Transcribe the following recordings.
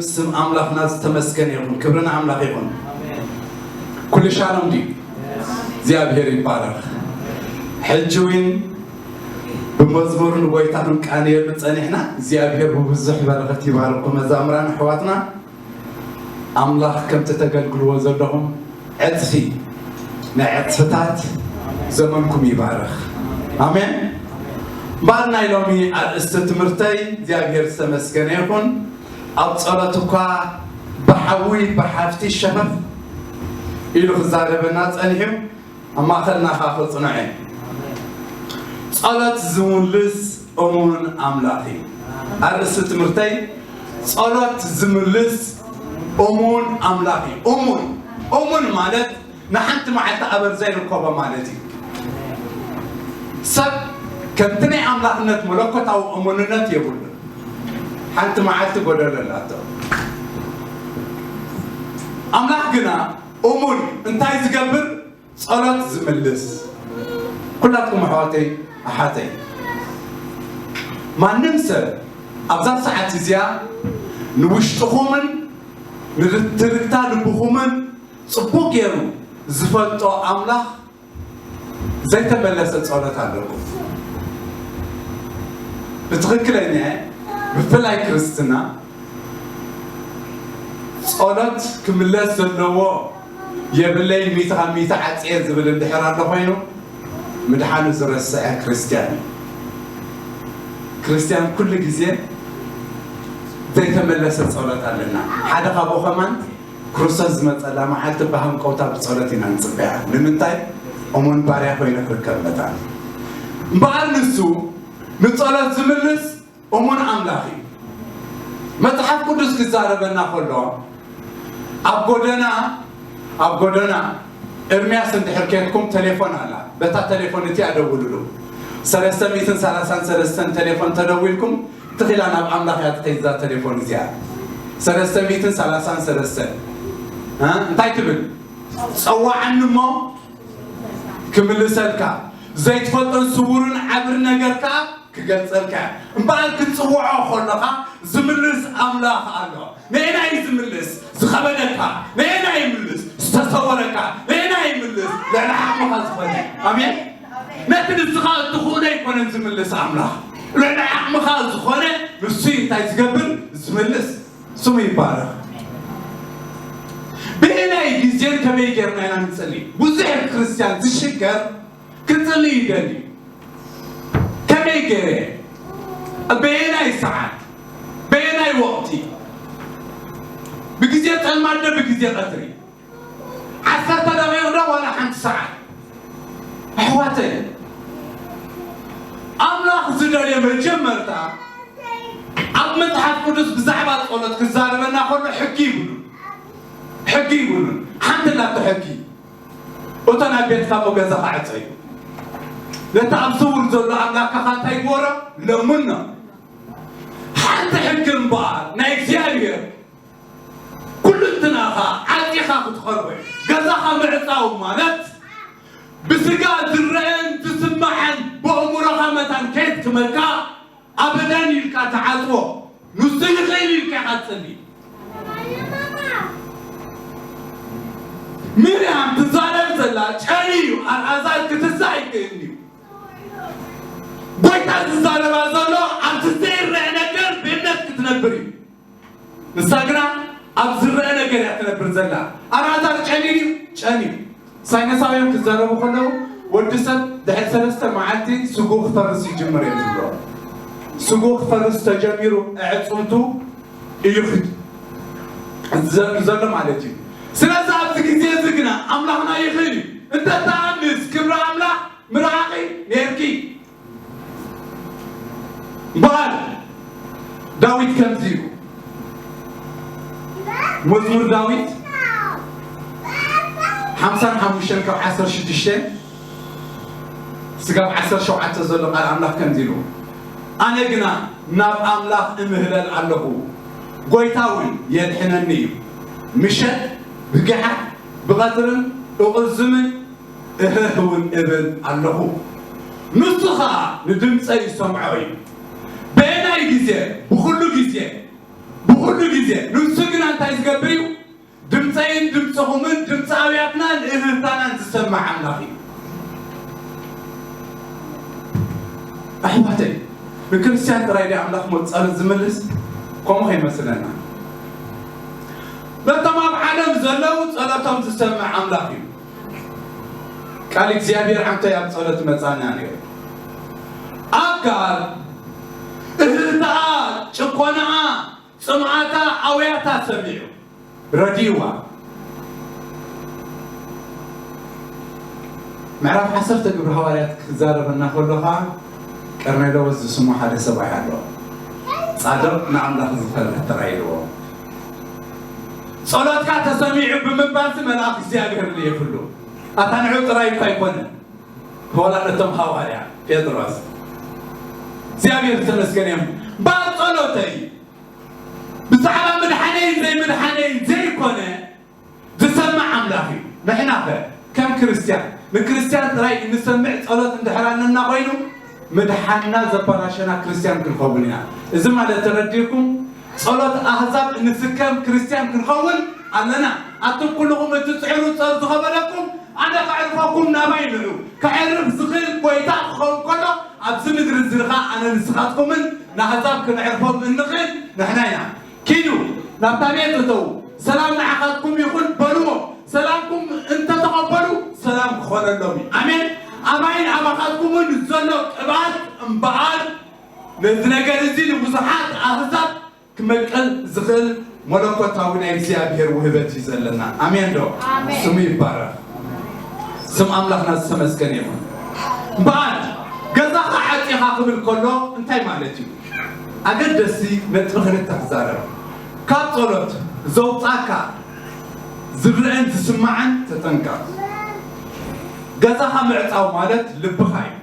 ስም ኣምላኽና ዝተመስገነ ይኹን። ክብሪ ንኣምላኽ ይኹን። ኩሉ ሻሎም ድዩ? እግዚኣብሔር ይባረኽ። ሕጂ እውን ብመዝሙር ንጎይታ ክንቃንየሉ ጸኒሕና። እግዚኣብሔር ብብዙሕ በረኸት ይባርኩም መዛምራን ኣሕዋትና። ኣምላኽ ከምቲ ተገልግልዎ ዘለኹም ዕጽፊ ናይ ዕጽፍታት ዘመንኩም ይባርኽ። ኣሜን። እምበኣር ናይ ሎሚ ኣርእስቲ ትምህርተይ እግዚኣብሔር ዝተመስገነ ይኹን። ኣብ ጸሎት እኳ ብሓዊ ብሓፍቲ ሸፈፍ ኢሉ ክዛረበና ጸኒሑ ኣብ ማእኸልና ኸዓ ክጽንዖ እዩ። ጸሎት ዝምልስ እሙን ኣምላኽ እዩ። ኣርእስቲ ትምህርተይ ጸሎት ዝምልስ እሙን ኣምላኽ እዩ። እሙን እሙን ማለት ንሓንቲ መዓልቲ ኣበር ዘይርከቦ ማለት እዩ። ሰብ ከምቲ ናይ ኣምላኽነት መለኮታዊ እሙንነት የብሉን። ሓንቲ መዓልቲ ጎደሎ ኣላቶ። ኣምላኽ ግና እሙን እንታይ ዝገብር ጸሎት ዝምልስ። ኩላትኩም ኣሕዋተይ ኣሓተይ፣ ማንም ሰብ ኣብዛ ሰዓት እዚኣ ንውሽጥኹምን ንትርግታ ልብኹምን ጽቡቕ ገይሩ ዝፈልጦ ኣምላኽ ዘይተመለሰ ጸሎት ኣለኩም። ብትኽክለኛ ብፍላይ ክርስትና ጸሎት ክምለስ ዘለዎ የብለይ፣ ሚእቲ ካብ ሚእቲ ዓጽየ ዝብል እንድሕር ኣሎ ኮይኑ ምድሓኑ ዝረስዐ ክርስትያን እዩ። ክርስትያን ኩሉ ግዜ ዘይተመለሰ ጸሎት ኣለና። ሓደ ካብኡ ከማን ክርስቶስ ዝመጸላ መዓልቲ ብሃንቀውታ ብጸሎት ኢና ንጽበያ። ንምንታይ? እሙን ባርያ ኮይኑ ክርከብ መታን። እምበኣር ንሱ ንጸሎት ዝምልስ እሙን ኣምላኽ እዩ። መጽሓፍ ቅዱስ ክዛረበና ከሎ ኣብ ጎደና ኣብ ጎደና ኤርምያስ እንድሕር ኬድኩም ተሌፎን ኣላ። በታ ተሌፎን እቲኣ ደውልሉ። ሰለስተ ሚእትን ሰላሳን ሰለስተን ተሌፎን ተደዊልኩም ትኺላ ናብ ኣምላኽ እያ ትኸይድ እዛ ተሌፎን እዚኣ። ሰለስተ ሚእትን ሰላሳን ሰለስተን እ? እንታይ ትብል? ጸዋዓኒ እሞ ክምልሰልካ፣ ዘይትፈልጦን ስውርን ዓብሪ ነገር ከኣ ክገልጸልካ። እምበኣር ክትጽውዖ ከለኻ ዝምልስ ኣምላኽ ኣሎ። ነየናይ ዝምልስ? ዝኸበደካ። ነየናይ ይምልስ? ዝተሰወረካ። ነየናይ ይምልስ? ልዕሊ ዓቕምኻ ዝኾነ። ኣሜን። ነቲ ንስኻ እትኽእሎ ኣይኮነን ዝምልስ ኣምላኽ። ልዕሊ ዓቕምኻ ዝኾነ ንሱ እዩ እንታይ ዝገብር? ዝምልስ። ስሙ ይባረኽ። በየናይ ግዜን ከመይ ጌርና ኢና ንጽሊ? ብዙሕ ክርስትያን ዝሽገር ክጽሊ ይደሊ። ከመይ ገይረ? በየናይ ሰዓት? በየናይ ወቕቲ? ብግዜ ጸልማት ዶ ብግዜ ቀትሪ? ዓሰርተ ደቂቕ ዶ ዋላ ሓንቲ ሰዓት? ኣሕዋተይ፣ ኣምላኽ ዝደልዮ መጀመርታ ኣብ መጽሓፍ ቅዱስ ብዛዕባ ጸሎት ክዛረበና ከሎ ሕጊ ይብሉን። ሕጊ ይብሉን። ሓንቲ ኣላቶ ሕጊ። እቶ ናብ ቤትካ እሞ ገዛኻ ዕጸዩ። ነቲ ኣብ ስውር ዘሎ ኣምላኽካ እንታይ ግበሮ? ለምኖ። ሓንቲ ሕጊ እምበኣር ናይ እግዚኣብሔር ኩልንትናኻ ዓጺኻ ክትቐርቦ እዩ። ገዛኻ ምዕጻው ማለት ብስጋ ዝረአን ዝስማዕን ብኣእምሮኻ መታን ከየድክመልካ ኣበዳን ኢልካ ትዓጽዎ። ንሱ ይኽእል ኢልካ ኢኻ ትጽሊ። ሚርያም ትዛረብ ዘላ ጨሊ እዩ። ኣልዓዛር ክትንሳእ ኣይክእልን እዩ። ጎይታ ዝዛረባ ዘሎ ኣብቲ ዘይረአ ነገር ብእምነት ክትነብር እዩ። ንሳ ግና ኣብ ዝረአ ነገር እያ ትነብር ዘላ። ኣልዓዛር ጨሊ ድዩ? ጨሊ እዩ። ሳይነሳውያን ክዛረቡ ከለዉ ወዲ ሰብ ድሕሪ ሰለስተ መዓልቲ ስግኡ ክፈርስ ይጅምር እዮም ዝብሎ። ስግኡ ክፈርስ ተጀሚሩ ኣዕጽምቱ እዩ ክድ ዘ- ዘሎ ማለት እዩ። ስለዚ ኣብዚ ግዜ እዚ ግና ኣምላኽና ይኽእል እዩ። እንተ ተኣምንስ ክብሪ ኣምላኽ ምርኣኺ ነርኪ። እምበኣር ዳዊት ከምዚ ኢሉ፣ መዝሙር ዳዊት ሓምሳን ሓሙሽተን ካብ ዓሰርተ ሽዱሽተ ስጋብ ዓሰርተ ሸውዓተ ዘሎ ቃል ኣምላኽ ከምዚ ኢሉ፣ ኣነ ግና ናብ ኣምላኽ እምህለል ኣለኹ፣ ጎይታ እውን የድሕነኒ እዩ። ምሸት ብጊሓት ብቐትርን እቕዝምን እህህ እውን እብል ኣለኹ። ንሱ ኸኣ ንድምፀይ ይሰምዖ እዩ። በየናይ ግዜ? ብኹሉ ግዜ፣ ብኹ ኩሉ ግዜ። ንሱ ግና እንታይ ዝገብር እዩ? ድምፀይን ድምፅኹምን ድምፂ ኣውያትናን እህህታናን ዝሰማዕ ኣምላኽ እዩ። ኣሕዋተይ፣ ንክርስትያን ጥራይ ድዩ ኣምላኽ ሞ ጸሎት ዝምልስ? ከምኡ ከይመስለና። ነቶም ኣብ ዓለም ዘለዉ ጸሎቶም ዝሰምዕ ኣምላኽ እዩ። ቃል እግዚኣብሔር ዓንተይ ኣብ ጸሎት መጻና ነይሩ። ኣጋር እህህታኣ፣ ጭቆናኣ፣ ጽምኣታ፣ ኣውያታ ሰሚዑ ረዲዋ። ምዕራፍ ዓሰርተ ግብሪ ሃዋርያት ክዛረበና ከሎ ኸዓ፣ ቀርሜሎስ ዝስሙ ሓደ ሰብኣይ ኣሎ። ጻድቕ ንኣምላኽ ዝፈርህ ጥራይ ኢልዎ። ጸሎትካ ተሰሚዑ ብምባል እዚ መልኣኽ እግዚኣብሔር ልኢኽሉ። ኣታ ንዑ ጥራይ እኳ ኣይኮነን። ወላ ነቶም ሃዋርያ ጴጥሮስ እግዚኣብሔር ዝተመስገነ እዮም። እምበኣር ጸሎተይ ብዛዕባ ምድሓነይን ዘይምድሓነይን ዘይኮነ ዝሰምዕ ኣምላኽ እዩ። ንሕናኸ ከም ክርስትያን ንክርስትያን ጥራይ እንሰምዕ ጸሎት እንድሕር ኣለና ኮይኑ ምድሓንና ዘበላሸና ክርስትያን ክንኸውን ኢና። እዚ ማለት ተረዲእኩም ጸሎት ኣህዛብ እንስከም ክርስትያን ክንኸውን ኣለና። ኣቱም ኩልኹም እትጽዕሩ ጸር ዝኸበደኩም ኣነ ከዕርፈኩም ናባይ ንዑ። ከዕርፍ ዝኽእል ጎይታ ክኸውን ከሎ ኣብዚ ምድሪ እዚ ኸኣ ኣነ ንስኻትኩምን ንኣህዛብ ክንዕርፎም እንኽእል ንሕና ኢና። ኪዱ ናብታ ቤት እተዉ፣ ሰላም ንዓኻትኩም ይኹን በልዎም። ሰላምኩም እንተተቐበሉ ሰላም ክኾነሎም እዩ። ኣሜን። ኣባይን ኣባኻትኩምን ዘሎ ቅብኣት እምበኣር ነዚ ነገር እዚ ንብዙሓት ኣህዛብ ክመቅል ዝኽእል መለኮታዊ ናይ እግዚኣብሔር ውህበት እዩ ዘለና። ኣሜን ዶ? ኣሜን። ስሙ ይባረኽ። ስም ኣምላኽና ዝተመስገነ ይኹን። እምበኣር ገዛኻ ዓፂኻ ክብል ከሎ እንታይ ማለት እዩ? ኣገደስቲ ነጥቢ ክልተ ክዛረብ። ካብ ጸሎት ዘውጻካ ዝረአን ዝስማዕን ተጠንቀቕ። ገዛኻ ምዕጻው ማለት ልብኻ እዩ።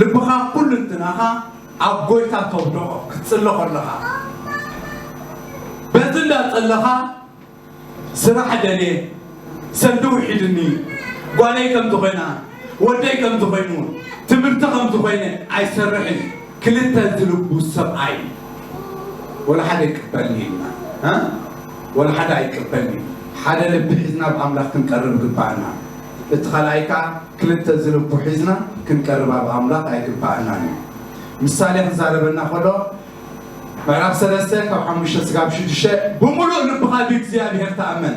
ልብኻ ኩሉ እንትናኻ ኣብ ጎይታ ተውድቖ ክትጽሊ ከለኻ በዚ እንዳጸለኻ ስራሕ ደልየ፣ ሰንዲ ውሒድኒ፣ ጓለይ ከምዚ ኮይና፣ ወደይ ከምዚ ኮይኑ፣ ትምህርቲ ከምዚ ኮይነ ኣይሰርሕን። ክልተ ዝልቡ ሰብኣይ ወላ ሓደ ይቅበልኒ ኢልና፣ እ? ወላ ሓደ ኣይቅበልኒ። ሓደ ልቢ ሒዝና ኣብ ኣምላኽ ክንቀርብ ግባእና። እቲ ካልኣይ ከኣ ክልተ ዝልቡ ሒዝና ክንቀርብ ኣብ ኣምላኽ ኣይግባእናን እዩ። ምሳሌ ክዛረበና ከሎ ምዕራፍ ሰለስተ ካብ ሓሙሽተ ስጋብ ሽዱሽተ ብምሉእ ልብኻ ብእግዚኣብሔር ተኣመን፣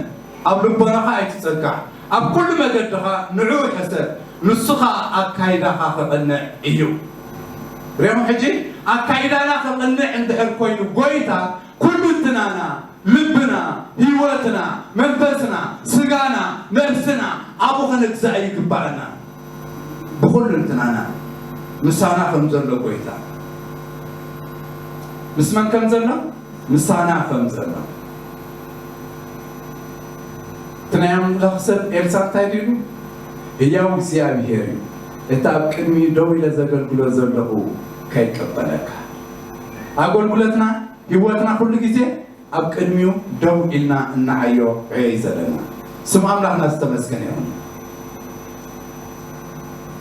ኣብ ልቦናኻ ኣይትጸጋዕ፣ ኣብ ኩሉ መገድኻ ንዕኡ ሕሰብ፣ ንሱ ኸኣ ኣካይዳኻ ክቕንዕ እዩ። ርኢኹም ሕጂ ኣካይዳና ክቕንዕ እንድሕር ኮይኑ ጎይታ ኩሉ እንትናና፣ ልብና፣ ህይወትና፣ መንፈስና፣ ስጋና፣ ነብስና ኣብኡ ክንግዛእ ይግባእና። ብኹሉ እንትናና ምሳና ከም ዘሎ ጎይታ ምስ መን ከም ዘሎ? ምሳና ከም ዘሎ። እቲ ናይ ኣምላኽ ሰብ ኤልሳ እንታይ ድዩ? ህያው እግዚኣብሔር እዩ፣ እቲ ኣብ ቅድሚኡ ደው ኢለ ዘገልግሎ ዘለኹ ከይቀበለካ። ኣገልግሎትና፣ ህይወትና ኩሉ ግዜ ኣብ ቅድሚኡ ደው ኢልና እናዓዮ ዕዮ እዩ ዘለና። ስም ኣምላኽና ዝተመስገነ ይኹን።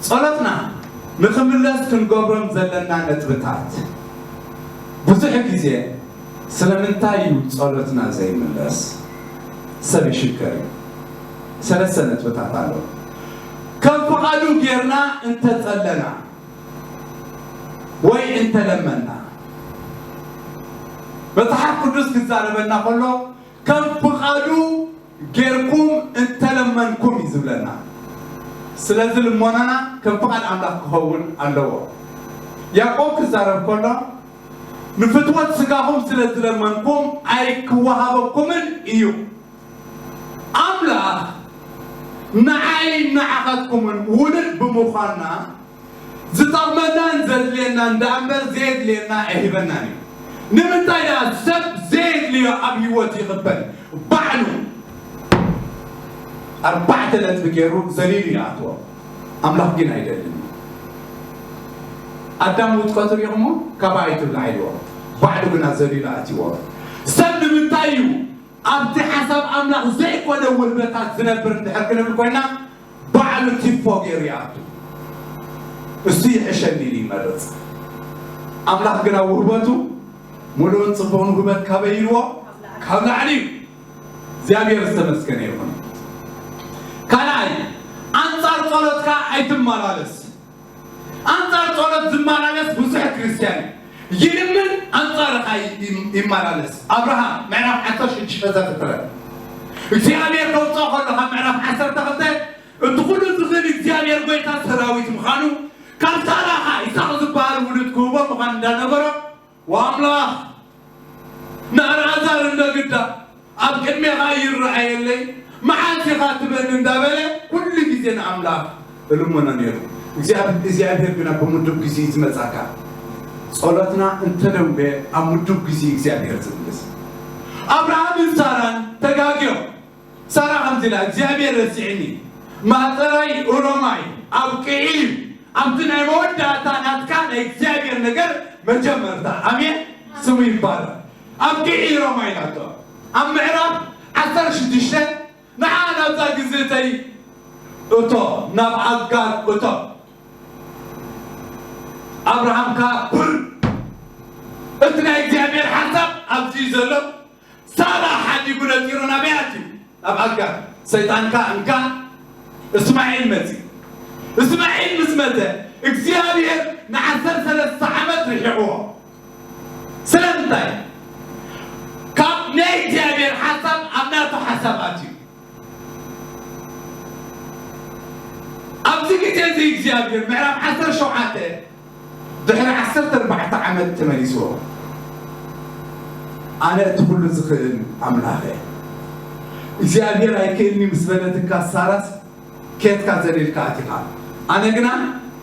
ጸሎትና ንኽምለስ ክንገብሮም ዘለና ነጥብታት። ብዙሕ ግዜ ስለምንታይ እዩ ጸሎትና ዘይምለስ? ሰብ ይሽገር እዩ። ሰለስተ ነጥብታት ኣለዉ። ከም ፍቓዱ ጌርና እንተጸለና ወይ እንተለመና፣ መጽሓፍ ቅዱስ ክዛረበና ከሎ ከም ፍቓዱ ጌርኩም እንተለመንኩም እዩ ዝብለና። ስለዚ ልመናና ከም ፍቓድ ኣምላኽ ክኸውን ኣለዎ። ያዕቆብ ክዛረብ ከሎ ንፍትወት ስጋኹም ስለ ዝለመንኩም ኣይክወሃበኩምን እዩ። ኣምላኽ ንዓይ ንዓኻትኩምን ውሉድ ብምዃንና ዝጠቕመናን ዘድልየናን ደኣ እምበር ዘየድልየና ኣይህበናን እዩ። ንምንታይ ደኣ ሰብ ዘየድልዮ ኣብ ህይወት ይቕበል? ባዕሉ ኣርባዕተ ነጥቢ ገይሩ ዘሊሉ ይኣትዎ። ኣምላኽ ግን ኣይደልን። ኣዳም ውድቀቱ ሪኢኹሞ? ካባይ ትብላዕ ኢልዎ። ባዕሉ ግና ዘሊሉ ኣትይዎ። ሰብ ንምንታይ እዩ ኣብቲ ሓሳብ ኣምላኽ ዘይኮነ ውህበታት ዝነብር እንድሕር ክንብል ኮይና፣ ባዕሉ ቲፎ ገይሩ ይኣቱ። እሱ ይሕሸኒ ኢሉ ይመርጽ። ኣምላኽ ግና ውህበቱ ሙሉእን ጽቡቕን ውህበት ካበይ ኢልዎ? ካብ ላዕሊ እዩ። እግዚኣብሔር ዝተመስገነ ይኹን። ካልኣይ፣ ኣንጻር ጸሎትካ ኣይትመላለስ። ኣንጻር ጸሎት ዝመላለስ ብዙሕ ክርስትያን እዩ። ይልምን ኣንጻርኻ ይ-፣ ይም-፣ ይመላለስ። ኣብርሃም ምዕራፍ ዓሰርተ ሽዱሽተ ዘፍጥረት። እግዚኣብሔር ከውፅኦ ከሎ ካብ ምዕራፍ ዓሰርተ ክልተ እቲ ኩሉ ዝኽእል እግዚኣብሔር ጎይታ ሰራዊት ምዃኑ፣ ካብ ሳራ ኸዓ ይስሐቅ ዝበሃል ውሉድ ክህቦ ምዃኑ እንዳነበሮ፣ ወኣምላኽ ንኣልዓዛር እንዶ ግዳ ኣብ ቅድሜኻ ይረኣየለይ፣ መዓስ ኢኻ ትበኒ እንዳበለ ኩሉ ግዜ ንኣምላኽ እልምኖ ነይሩ። እግዚኣብ-፣ እግዚኣብሔር ግና ብምዱብ ግዜ እዩ ዝመጻካ። ጸሎትና እንተደንጎየ ኣብ ምዱብ ግዜ እዩ እግዚኣብሔር ዝምልስ። ኣብርሃምን ሳራን ተጋግዮም። ሳራ ከምዚ ኢላ፣ እግዚኣብሔር ረሲዕኒ፣ ማህፀናይ ሮማይ ኣብቂዑ እዩ። ኣብቲ ናይ መወዳእታ ናትካ ናይ እግዚኣብሔር ነገር መጀመርታ። ኣሜን፣ ስሙ ይባረክ። ኣብቂዑ እዩ ሮማይ ናቶ። ኣብ ምዕራፍ ዓሰርተ ሽዱሽተ፣ ንዓ ናብዛ ግዝእተይ እቶ፣ ናብ ኣጋር እቶ። ኣብርሃም ከኣ ቡር፣ እቲ ናይ እግዚኣብሔር ሓሳብ ኣብዚ እዩ ዘሎ። ሳራ ሓዲጉ ነጢሩ ናበይ ኣትዩ? ናብ ኣጋር። ሰይጣን ከኣ እንካ እስማዒል መጺኡ። እስማዒል ምስ መጸ እግዚኣብሔር ንዓሰርተ ሰለስተ ዓመት ርሒቕዎ። ስለምንታይ? ካብ ናይ እግዚኣብሔር ሓሳብ ኣብ ናቱ ሓሳብ ኣትዩ። ኣብዚ ግዜ እዚ እግዚኣብሔር ምዕራፍ ዓሰርተ ሸውዓተ ድሕሪ ዓሰርተ ኣርባዕተ ዓመት ተመሊስዎ። ኣነ እቲ ኩሉ ዝኽእል ኣምላኽ እየ። እግዚኣብሔር ኣይክእልኒ ምስ በለትካ ሳራስ ኬትካ ዘሊልካ ኣቲኻ። ኣነ ግና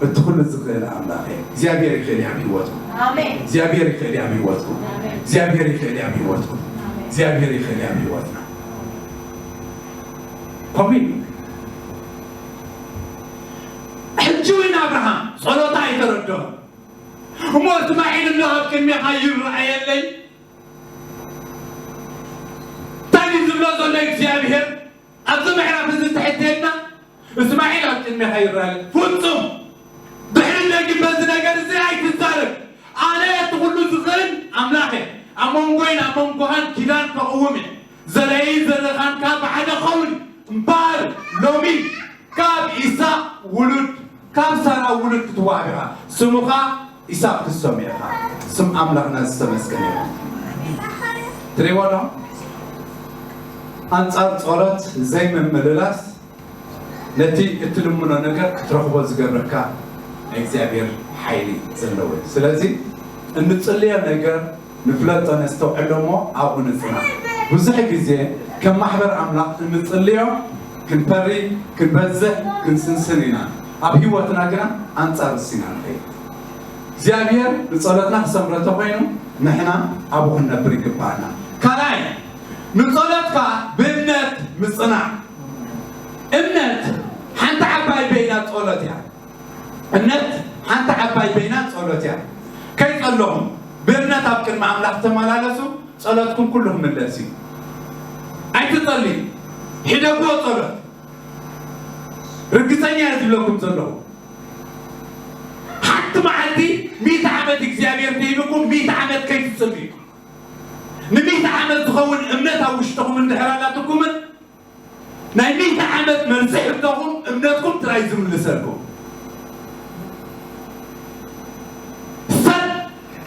እቲ ኩሉ ዝኽእል ኣምላኽ እየ። እግዚኣብሔር ይኽእል እየ ኣብ ህይወትኩም። ኣሜን። እግዚኣብሔር ይኽእል እየ ኣብ ህይወትኩም። ኣሜን። እግዚኣብሔር ይኽእል እየ ኣብ ህይወትኩም። ኣሜን። እግዚኣብሔር ይኽእል እየ ኣብ ህይወትና። ከምኡ እዩ። ሕጂ እውን ኣብርሃም ጸሎታ ኣይተረድኦን። እሞ እስማዒል እንዶ ኣብ ቅድሜኻ ይረኣየለይ? እንታይ እዩ ዝብሎ ዘሎ እግዚኣብሔር? ኣብዚ ምዕራፍ እዚ ትሕት ኢልና እስማዒል ኣብ ቅድሜኻ ይረኣየለይ። ፍጹም ድሕሪ ደጊም በዚ ነገር እዚ ኣይትዛረብ። ኣነ እቲ ኩሉ ዝኽእል ኣምላኽ እየ። ኣብ መንጎይን ኣብ መንጎኻን ኪዳን ከቕውም እየ። ዘርእይ ዘርኻን ካብ ብሓደ ክኸውን እምበኣር፣ ሎሚ ካብ ኢሳቕ ውሉድ፣ ካብ ሳራ ውሉድ ክትወሃብ ኢኻ። ስሙኻ ኢሳቕ ክትሰምዮ ኢኻ። ስም ኣምላኽና ዝተመስገነ ይኹን። ትርእይዎ ዶ? ኣንጻር ጸሎት ዘይምምልላስ ነቲ እትልምኖ ነገር ክትረኽቦ ዝገብረካ ናይ እግዚኣብሔር ሓይሊ ዘለዎ እዩ። ስለዚ እንጽልዮ ነገር ንፍለጦ ነስተውዕሎ እሞ ኣብኡ ንጽናዕ። ብዙሕ ግዜ ከም ማሕበር ኣምላኽ እንጽልዮ ክንፈሪ፣ ክንበዝሕ፣ ክንስንስን ኢና። ኣብ ህይወትና ግና ኣንጻር እሱ ኢና ንኸይድ። እግዚኣብሔር ንጸሎትና ክሰምሮ እንተኾይኑ ንሕና ኣብኡ ክንነብር ይግባኣና። ካልኣይ ንጸሎትካ ብእምነት ምጽናዕ። እምነት ሓንቲ ዓባይ በይና ጸሎት እያ። እምነት ሓንቲ ዓባይ በይና ጸሎት እያ። ከይጸለኹም ብእምነት ኣብ ቅድሚ ኣምላኽ ተመላለሱ፣ ጸሎትኩም ኩሉ ክምለስ እዩ። ኣይትጸልዩ፣ ሕደግዎ ጸሎት። ርግጸኛ እየ ዝብለኩም ዘለኹ። ሓንቲ መዓልቲ ሚእቲ ዓመት እግዚኣብሔር ተሂብኩም፣ ሚእቲ ዓመት ከይትጽልዩ። ንሚእቲ ዓመት ዝኸውን እምነት ኣብ ውሽጥኹም እንድሕር ኣላትኩምን፣ ናይ ሚእቲ ዓመት መልሲ ሕቶኹም እምነትኩም ጥራይ ዝምልሰልኩም። ሰብ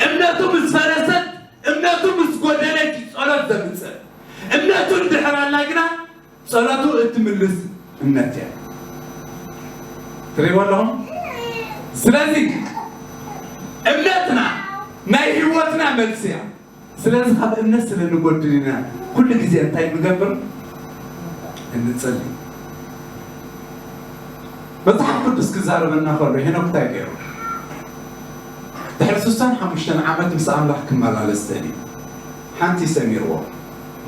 እምነቱ ምስ ፈረሰት፣ እምነቱ ምስ ጎደለት እዩ ጸሎት ዘምጽእ። እምነቱ እንድሕር ኣላ ግና ጸሎቱ እትምልስ እምነት እያ። ትርእይዎ ኣለኹም? ስለዚ እምነትና ናይ ህይወትና መልሲ እያ። ስለዚ ካብ እምነት ስለ ንጎድል ኢና ኩሉ ግዜ እንታይ ንገብር? እንጽሊ። መጽሓፍ ቅዱስ ክዛረበና ከሎ ሄኖክ እንታይ ገይሩ? ድሕሪ ስሳን ሓሙሽተን ዓመት ምስ ኣምላኽ ክመላለስ ደልዩ። ሓንቲ ሰሚርዎ፣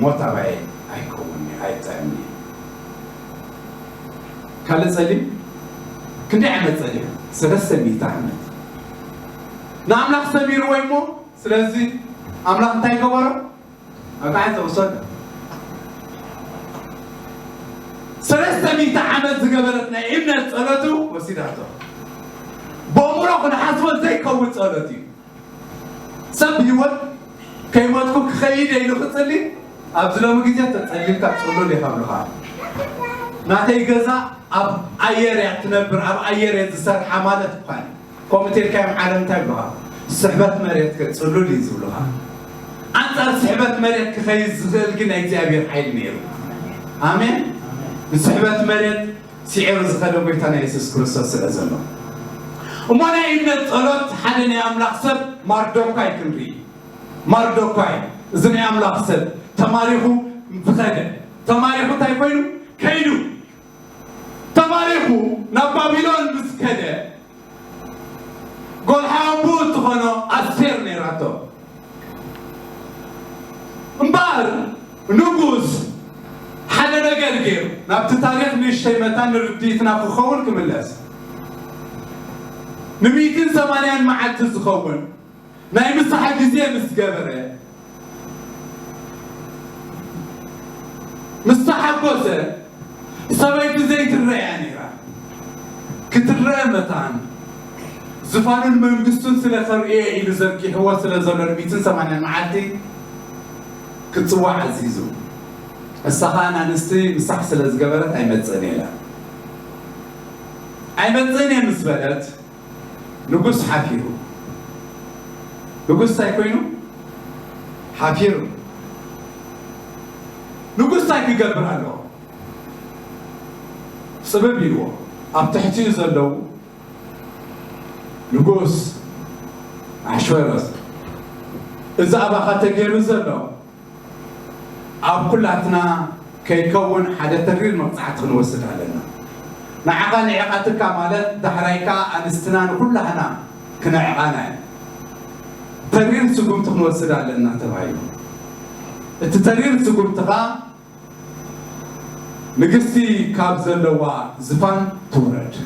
ሞት ኣባየ ኣይከውን እዩ፣ ኣይብጻእን እዩ። ካልእ ጸሊም፣ ክንደይ ዓመት ጸሊም? ሰለስተ ሚእቲ ዓመት። ንኣምላኽ ሰሚርዎ እሞ፣ ስለዚ ኣምላኽ እንታይ ገበሮ? መብቃዕቲ ተወሰደ። ሰለስተ ሚእቲ ዓመት ዝገበረት ናይ እምነት ጸሎቱ ወሲዳቶ። ብእምሮ ክንሓስቦ ዘይከውን ጸሎት እዩ። ሰብ ብህይወት ከይሞትኩ ክኸይድ ኢሉ ክጽሊ፣ ኣብዚ ሎሚ ግዜ ተጸሊልካ ጽሉል ኢኻ ብሉኻ። ናተይ ገዛ ኣብ ኣየር እያ ትነብር፣ ኣብ ኣየር እየ ዝሰርሓ ማለት እኳ እዩ። ከምኡ ተልካዮም ዓለም እንታይ ብሉኻ? ስሕበት መሬት ከ ጽሉል እዩ ዝብሉኻ። ኣንጻር ስሕበት መሬት ክኸይድ ዝኽእል ግን ናይ እግዚኣብሔር ሓይሊ ነይሩ። ኣሜን። ንስሕበት መሬት ስዒሩ ዝኸደ ጎይታና የሱስ ክርስቶስ ስለ ዘሎ። እሞ ናይ እምነት ጸሎት ሓደ ናይ ኣምላኽ ሰብ ማርዶኳይ ክንርኢ። ማርዶኳይ እዚ ናይ ኣምላኽ ሰብ ተማሪኹ ዝኸደ። ተማሪኹ እንታይ ኮይኑ? ከይዱ። ተማሪኹ ናብ ባቢሎን ምስ ከደ ጎልሓ ኣቦኡ እትኾኖ ኣስቴር ነይራቶ። እምበኣር ንጉስ ሓደ ነገር ገይሩ፣ ናብቲ ታሪኽ ንእሽተይ መታን ንርድኢትና ክኸውን ክምለስ፣ ንሚእትን ሰማንያን መዓልቲ ዝኸውን ናይ ምሳሕ ግዜ ምስ ገበረ፣ ምስ ተሓጎሰ፣ ሰበይቲ ዘይትረኣያ ነይራ። ክትረአ መታን ዝፋኑን መንግስቱን ስለ ከርእየ ኢሉ ዘርጊሕዎ ስለ ዘሎ ንሚእትን ሰማንያን መዓልቲ ክትጽዋዕ ኣዚዙ። እሳ ኸኣ ንኣንስቲ ምሳሕ ስለ ዝገበረት ኣይመጽእን እየ ኢላ። ኣይመጽእን እየ ምስ በለት፣ ንጉስ ሓፊሩ። ንጉስ እንታይ ኮይኑ? ሓፊሩ። ንጉስ እንታይ ክገብር ኣለዎ? ጽብብ ኢልዎ። ኣብ ትሕቲኡ ዘለዉ ንጉስ ኣሕሽወሮስ፣ እዚ ኣባኻ ተገይሩ ዘሎ ኣብ ኩላትና ከይከውን ሓደ ተሪር መቕጻዕቲ ክንወስድ ኣለና። ንዓኻ ንዒቓትካ ማለት ዳሕራይ ከኣ ኣንስትና ንኩላህና ክነዕቓና እዩ። ተሪር ስጉምቲ ክንወስድ ኣለና ተባሂሉ። እቲ ተሪር ስጉምቲ ከኣ ንግስቲ ካብ ዘለዋ ዝፋን ትውረድ።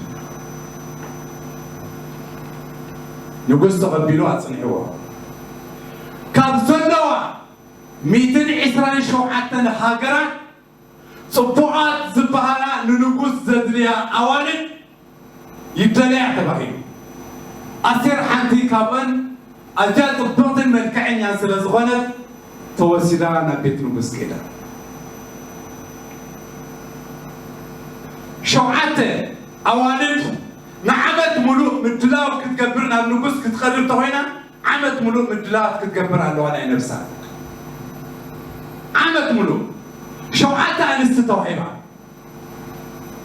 ንጉስ ተቐቢሉ ኣጽኒዕዎ። ካብ ዘለዋ ሚእትን ዕስራን ሸውዓተን ሃገራት ጽቡቓት ዝበሃላ ንንጉስ ዘድልያ ኣዋልድ ይደለያ ተባሂሉ። ኣስቴር ሓንቲ ካብአን ኣዝያ ጽብቕትን መልክዐኛን ስለ ዝኾነት ተወሲዳ ናብ ቤት ንጉስ ከይዳ። ሸውዓተ ኣዋልድ ንዓመት ሙሉእ ምድላው ክትገብር ናብ ንጉስ ክትቐርብ ተኾይና ዓመት ሙሉእ ምድላዋት ክትገብር ኣለዋ ናይ ነብሳ። ዓመት ሙሉእ ሸውዓተ ኣንስቲ ተዋሂባ።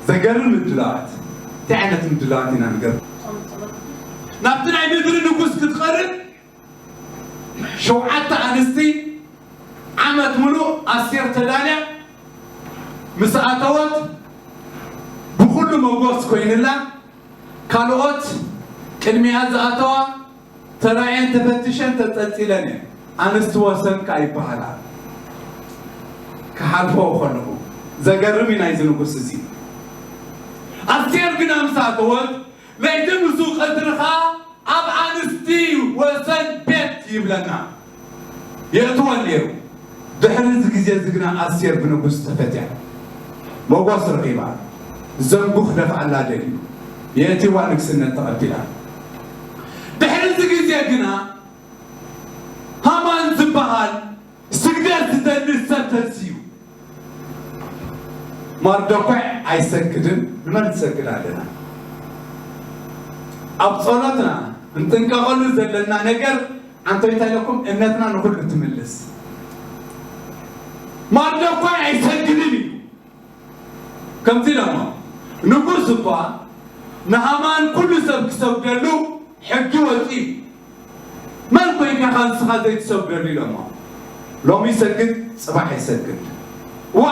ዘገርም ምድላዋት። እንታይ ዓይነት ምድላዋት ኢና ንገብር? ናብቲ ናይ ምድሪ ንጉስ ክትቐርብ ሸውዓተ ኣንስቲ ዓመት ሙሉእ ኣስቴር ተዳልያ ምስ ኣተወት ብኹሉ መጎስ ኮይንላ። ካልኦት ቅድሚኣ ዝኣተዋ ተራእየን ተፈትሸን ተንጠልጢለን እየን። ኣንስቲ ወሰን ከኣ ይበሃላ። ክሓልፎ ከለኹ ዘገርም እዩ ናይዚ ንጉስ እዚ። ኣስቴር ግና ምስ ኣተወት ለይቲ ምስኡ ቀትሪ ኸኣ ኣብ ኣንስቲ ወሰን ቤት ይብለና የእትወን ነይሩ። ድሕሪ እዚ ግዜ እዚ ግና ኣስቴር ብንጉስ ተፈትያ፣ ሞጎስ ረኺባ፣ ዘንጉ ክደፍኣላ ደልዩ የእትዋ ንግስነት ተቐቢላ። ድሕሪ እዚ ግዜ ግና ሃማን ዝበሃል ስግደት ዝደሊ ሰብ ተንስዩ። ማርዶኳይ ኣይሰግድን፣ ንመን ንሰግድ ኣለና? ኣብ ጸሎትና እንጥንቀቐሉ ዘለና ነገር ኣንቶይ እንታይ ኢለኩም እምነትና ንኹሉ ትምልስ። ማርዶኳይ ኣይሰግድን እዩ። ከምዚ ኢሎሞ ንጉስ እኳ ንሃማን ኩሉ ሰብ ክሰግደሉ ሕጊ ወፂኡ። መን ኮይንካ ኢኻ ንስኻ ዘይትሰግደሉ ኢሎሞ። ሎሚ ይሰግድ፣ ጽባሕ ይሰግድ። ዋ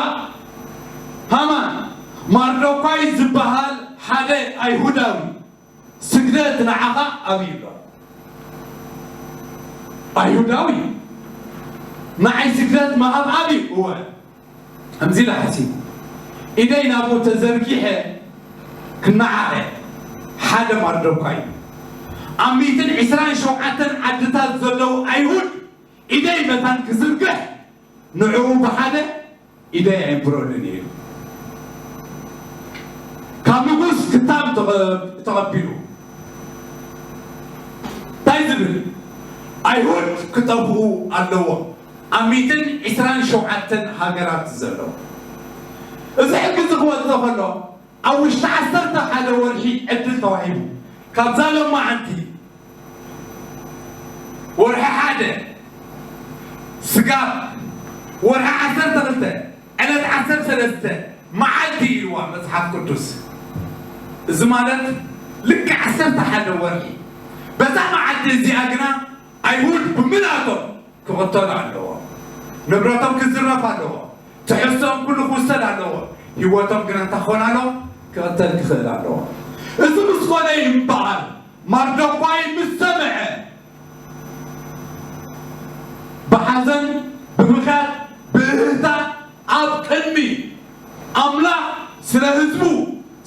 ሃማን ማርዶኳይ ዝበሃል ሓደ ኣይሁዳዊ ስግደት ንዓኻ ኣብዩ ኣሎ። ኣይሁዳዊ ንዓይ ስግደት ምሃብ ኣብዩ እወ። ከምዚ ኢለ ሓሲቡ ኢደይ ናብኡ ተዘርጊሐ ክነዓቐ ሓደ ማርዶኳይ እዩ። ኣብ ሚእትን ዕስራን ሸውዓተን ዓድታት ዘለዉ ኣይሁድ ኢደይ መታን ክዝርግሕ ንዕኡ ብሓደ ኢደይ ኣይንብረሉን እዩ። ካብ ንጉስ ክታብ ተቐ- ተቐቢሉ እንታይ ዝብል ኣይሁድ ክጠፍኡ ኣለዎም ኣብ ሚእትን ዕስራን ሸውዓተን ሃገራት ዘለዉ። እዚ ሕጊ እዚ ክወፅእ ከሎ ኣብ ውሽጢ ዓሰርተ ሓደ ወርሒ ዕድል ተዋሂቡ። ካብዛ ሎማዓንቲ ወርሒ ሓደ ስጋብ ወርሒ ዓሰርተ ክልተ ዕለት ዓሰርተ ሰለስተ መዓልቲ ኢልዋ መጽሓፍ ቅዱስ። እዚ ማለት ልክዕ ዓሰርተ ሓደ ወርሒ። በዛ መዓልቲ እዚኣ ግና ኣይሁድ ብምላቶም ክቕተሉ ኣለዎም። ንብረቶም ክዝረፍ ኣለዎ። ትሕዝቶኦም ኩሉ ክውሰድ ኣለዎ። ህይወቶም ግና እንታይ ክኾን ኣለዎ? ክቕተል ክኽእል ኣለዎ። እዚ ምስ ኮነ እዩ እምበኣር ማርዶኳይ ምስ ሰምዐ ብሓዘን፣ ብብኽያት፣ ብእህህታ ኣብ ቅድሚ ኣምላኽ ስለ ህዝቡ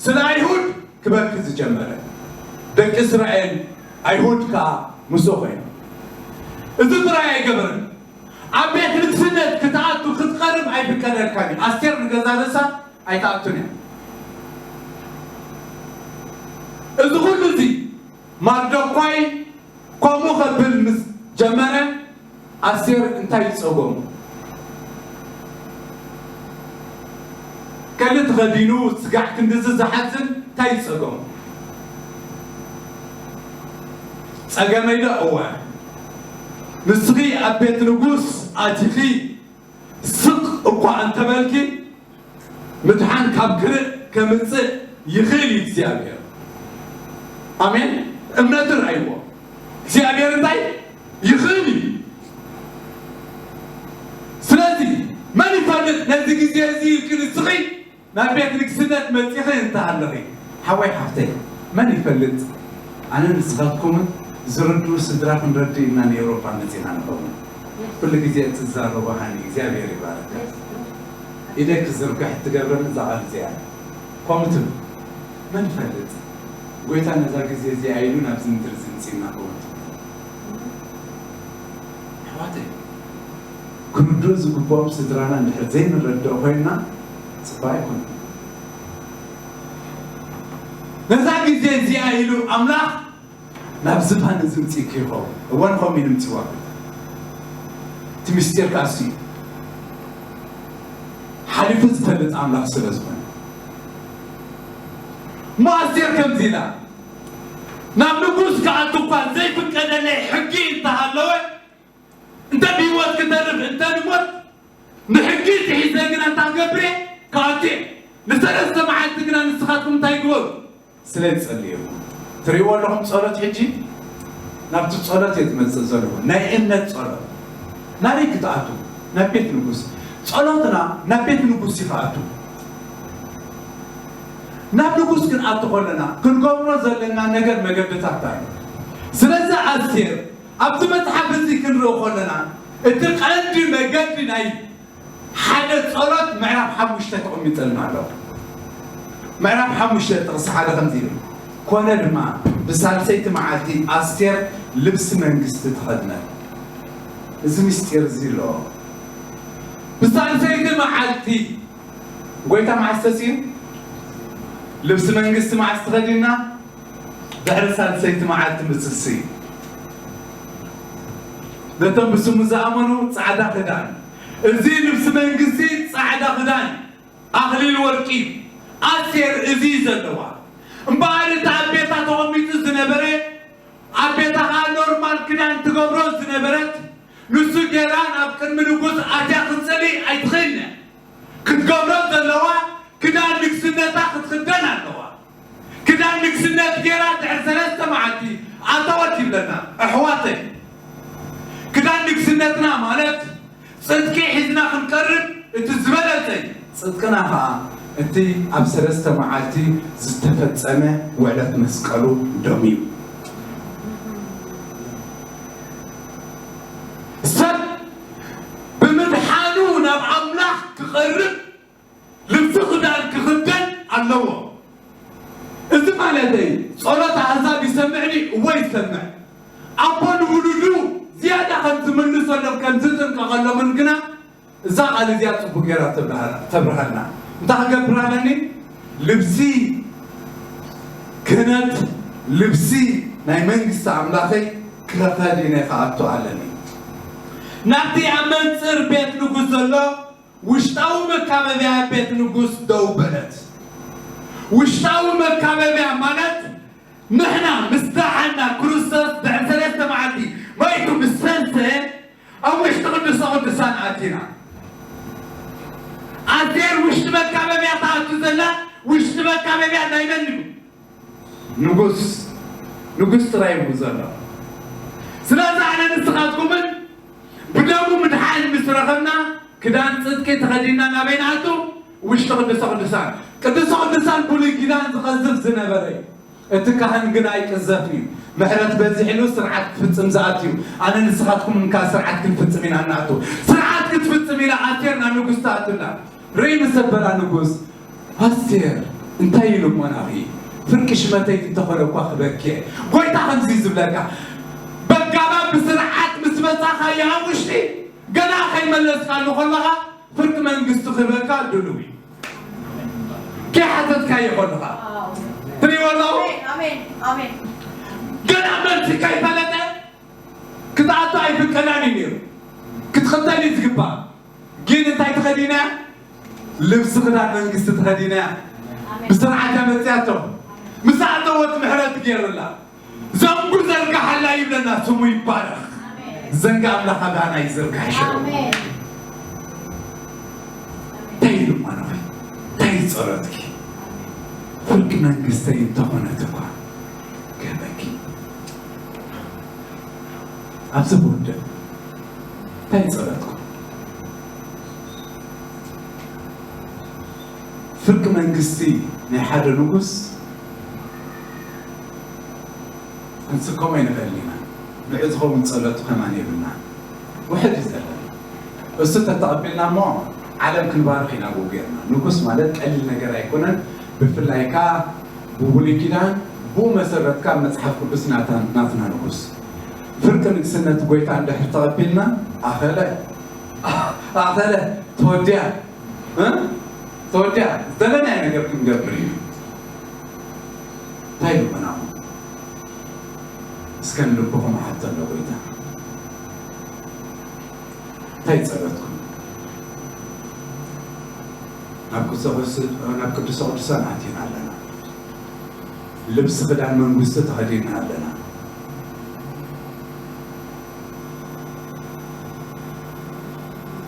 ስለ ኣይሁድ ክበኪ ዝጀመረ። ደቂ እስራኤል ኣይሁድ ከኣ ምስኡ ኮይኖም። እዚ ጥራይ ኣይገበረን። ኣብ ቤት ንግስነት ክትኣቱ ክትቐርብ ኣይፍቀደልካን እዩ። ኣስቴር ንገዛ ርእሳ ኣይትኣቱን እያ። እዚ ኩሉ እዚ ማርዶኳይ ከምኡ ከብል ምስ ጀመረ ኣስቴር እንታይ ይጸገሙ? ከሊ ተኸዲኑ ስጋዕ ክንድዚ ዝሓዝን እንታይ ይጸገሙ? ጸገመይ ዶ? እወ። ንስኺ ኣብ ቤት ንጉስ ኣቲኺ ስቕ እኳ እንተበልኪ ምድሓን ካብ ክርእ ከምጽእ ይኽእል እዩ እግዚኣብሔር። ኣሜን። እምነት ርኣይዎ። እግዚኣብሔር እንታይ ይኽእል እዩ። ስለዚ መን ይፈልጥ ነዚ ግዜ እዚ ኢልኪ ንስኺ ናብ ቤት ንግስነት መጺኺ እንተሃለኺ ሓወይ ሓፍተይ መን ይፈልጥ? ኣነ ንስኻትኩምን ዝርድኡ ስድራ ክንረድእ ኢልና ንኤውሮጳ መጺና ንኸውን። ኩሉ ግዜ እትዛረቦ ሃኒ እግዚኣብሔር ይባርክ። ኢደይ ክዝርግሕ እትገብረኒ እዛ ቃል እዚኣ እያ። ከምኡ ትብል መን ይፈልጥ? ጎይታ ነዛ ግዜ እዚኣ ኢሉ ናብዚ ምድሪ ዝምጽእና ከውን ትብል። ኣሕዋተይ፣ ክንርድኡ ዝግብኦም ስድራና እንድሕር ዘይንረድኦ ኮይንና ጽቡቅ ኣይኮነን። ነዛ ግዜ እዚኣ ኢሉ ኣምላኽ ናብ ዝፋን እዚ ምጽእኪ ይኸውን። እወ፣ ንኸምኡ ኢሉ ምጽዋ። እቲ ምስጢር ከኣ እሱ እዩ። ሓሊፉ ዝፈልጥ ኣምላኽ ስለ ዝኾነ። እሞ ኣስቴር ከምዚ ኢላ፣ ናብ ንጉስ ክኣቱ እኳ ዘይፍቀደለይ ሕጊ እንተሃለወ፣ እንተ ብህይወት ክተርፍ እንተ ንሞት፣ ንሕጊ ጥሒሰ ግና እንታይ ክገብር እየ? ክኣቱ እየ። ንሰለስተ መዓልቲ ግና ንስኻትኩም እንታይ ግበሩ? ስለ ዝጸልየኩም። ትርእይዎ ኣለኹም ጸሎት ሕጂ? ናብቲ ጸሎት እየ ዝመጽእ ዘለኹ። ናይ እምነት ጸሎት። ናበይ ክትኣቱ? ናብ ቤት ንጉስ። ጸሎትና ናብ ቤት ንጉስ እዩ ክኣቱ። ናብ ንጉስ ክንኣቱ ከለና ክንገብሮ ዘለና ነገር መገድታት ኣሎ። ስለዚ ኣስቴር ኣብዚ መጽሓፍ እዚ ክንርኢ ከለና እቲ ቀንዲ መገዲ ናይ ሓደ ጸሎት ምዕራፍ ሓሙሽተ ተቐሚጠልና ኣሎ። ምዕራፍ ሓሙሽተ ጥቕሲ ሓደ ከምዚ ይብል፣ ኮነ ድማ ብሳልሰይቲ መዓልቲ ኣስቴር ልብሲ መንግስቲ ተኸድነት። እዚ ምስጢር እዚ ኣሎ። ብሳልሰይቲ መዓልቲ ጎይታ መዓስ ተስዩ? ልብሲ መንግስቲ መዓስ ተኸዲና? ድሕሪ ሳልሰይቲ መዓልቲ ምስስይ ነቶም ብስሙ ዝኣመኑ ጻዕዳ ክዳን፣ እዚ ልብሲ መንግስቲ ጻዕዳ ክዳን፣ ኣኽሊል ወርቂ፣ ኣስቴር እዚ እዩ ዘለዋ። እምበኣር እቲ ኣብ ቤታ ተቐሚጡ ዝነበረ፣ ኣብ ቤታ ኸኣ ኖርማል ክዳን ትገብሮ ዝነበረት፣ ንሱ ጌራ ናብ ቅድሚ ንጉስ ኣትያ ክትጸሊ ኣይትኽእልን እያ። ክትገብሮ ዘለዋ ክዳን ንግስነታ ክትኽደን ኣለዋ። ክዳን ንግስነት ጌራ ድሕሪ ሰለስተ መዓልቲ ኣተወት ይብለና። ኣሕዋተይ፣ ክዳን ንግስነትና ማለት ጽድቂ ሒዝና ክንቀርብ እቲ ዝበለጸ እዩ። ጽድቅና ኸኣ እቲ ኣብ ሰለስተ መዓልቲ ዝተፈጸመ ውዕለት መስቀሉ ደም እዩ። ሰብ ብምድሓኑ ናብ ኣምላኽ ክቐርብ ልብሲ ክዳን ክኽደን ኣለዎ። እዚ ማለተይ ጸሎት ኣህዛብ ይሰምዕ ድዩ? እወ ይሰምዕ። ኣቦ ንውሉዱ ዝያዳ ከም ዝምልሰሎም ከም ዝጥንቀቐሎምን ግና እዛ ቃል እዚኣ ጽቡቅ ጌራ ተብርሃ-፣ ተብርሃልና። እንታይ ክገብር ኣለኒ? ልብሲ ክህነት፣ ልብሲ ናይ መንግስቲ ኣምላኸይ ክኸድ ኢነ ክኣቱ ኣለኒ። ናብቲ ኣብ መንጽር ቤት ንጉስ ዘሎ ውሽጣዊ መካበብያ ቤት ንጉስ ደው በለት። ውሽጣዊ መካበብያ ማለት ንሕና ምስ ደሓና ክርስቶስ ድሕሪ ሰለስተ መዓልቲ ሞይቱ ምስ ተንስአ ኣብ ውሽጢ ቅዱስ ቅዱሳን ኣቲና። ኣስቴር ውሽጢ መካበብያ ትኣቱ ዘላ ውሽጢ መካበብያ ናይ መን እዩ? ንጉስ ንጉስ ጥራይ እዩ ዘሎ። ስለዚ ኣነ ንስኻትኩምን ብደሙ ምድሓን ምስ ረኸብና ክዳን ጽድቂ ተኸዲና ናበይ ንኣቱ? ውሽጢ ቅዱሰ ቅዱሳን። ቅዱሰ ቅዱሳን ብሉይ ኪዳን ዝቐዝፍ ዝነበረ እዩ። እቲ ካህን ግን ኣይቅዘፍን እዩ። ምሕረት በዚሕሉ ስርዓት ክፍጽም ዝኣቱ እዩ። ኣነ ንስኻትኩም እንካ ስርዓት ክንፍጽም ኢና እናኣቱ። ስርዓት ክትፍጽም ኢላ ኣስቴር ናብ ንጉስ ትኣቱላ። ርእይ ምስ ኣበላ ንጉስ ኣስቴር እንታይ ኢሉ እሞ ናኺ? ፍርቂ ሽመተይ እንተኾነ እኳ ክበኪ እየ። ጎይታ ከምዚ ዝብለካ በጋባ ብስርዓት ምስ መጻኻዮ ኣብ ውሽጢ ገና ከይመለስካሉ ከለኻ ፍርቂ መንግስቲ ክህበካ ድሉው እዩ። ከይሓተትካዮ ከለኻ ትሪእዎ ኣለኹ። ኣሜን ኣሜን። ገና መልሲ ከይፈለጠ ክትኣቱ ኣይፍቀዳን እዩ ነይሩ። ክትኽተል እዩ ዝግባእ። ግን እንታይ ተኸዲና? ልብሲ ክዳን መንግስቲ ተኸዲና። ብስርዓት እያ መፅያቶ። ምስ ኣተወት ምሕረት ገይሩላ። ዘንጉ ዘርጋሓላ ይብለና፣ ስሙ ይባረኽ። ዘንጋ ኣምላኽ ኣባና ይዘርጋሕ ሽዑ። እንታይ ኢሉ እሞ ነኺ? እንታይ ጸሎትኪ? ፍርቂ መንግስተይ እንተኾነት እኳ ክህበኪ። ኣብዚ ክውድእ እንታይ ጸሎትኩም? ፍርቂ መንግስቲ ናይ ሓደ ንጉስ ክንስከሞ ኣይንኽእልን ኢና። ንዑ ዝኸውን ጸሎት ከማን የብልና። ውሕድ እዩ ዘለና። እሱ ተተቐቢልና እሞ ዓለም ክንባርኽ ኢና ብኡ ጌርና። ንጉስ ማለት ቀሊል ነገር ኣይኮነን። ብፍላይ ከኣ ብብሉይ ኪዳን ብኡ መሰረት ከኣ መጽሓፍ ቅዱስ ናታ ናትና ንጉስ ፍርቂ ንግስነት ጎይታ እንድሕር ተቐቢልና ኣኸለ ኣኸለ ተወዲያ እ? ተወዲያ ዝደለናዮ ነገር ክንገብር እዩ። እንታይ ልቦናኹም እስከ ንልብኹም ሓቶ ኣሎ ጎይታ እንታይ ጸሎትኩም ናብ ቅዱሰ ቅዱስ- ናብ ቅዱሰ ቅዱሳን ኣቲና ኣለና። ልብሲ ክዳን መንግስቲ ተኸዲና ኣለና።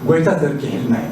ጎይታ ዘርጊሕልና እዩ።